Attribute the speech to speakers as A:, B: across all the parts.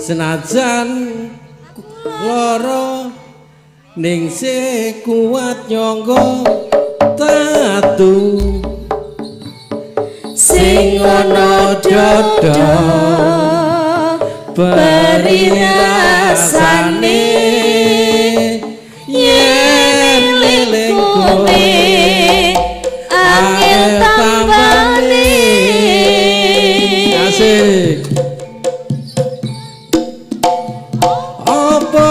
A: Senajan lara ning sih kuat nyangga tatu
B: sing ana dodo
A: beri rasane yen eling kowe
B: angel tambane.
A: Asik. Apa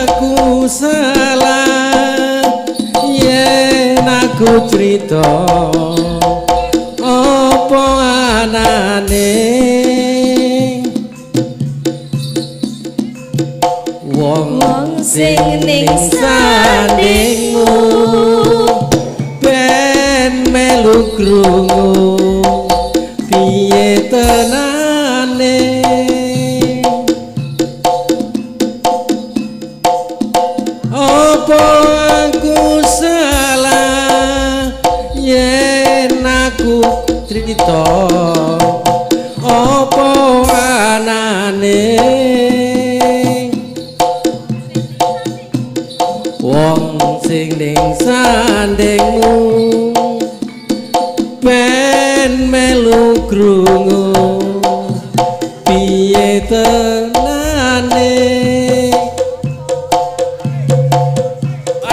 A: aku salah yen aku crita apa anane wong
B: wong sing ning
A: sandingmu ben melu krungu piye tenane. Apa aku salah yen aku crita apa anane wong sing ning sandingmu ben melu krungu piye tenane.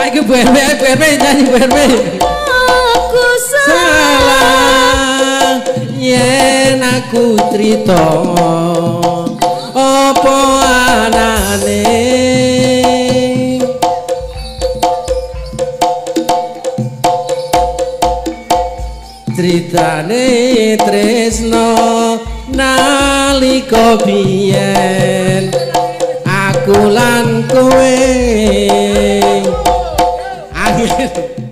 A: Ayo Bu RW, ayo Bu RW, nyanyi Bu RW.
B: Aku
A: salah yen aku crita apa anane critane tresno nalika biyen aku lan kowe. Angin.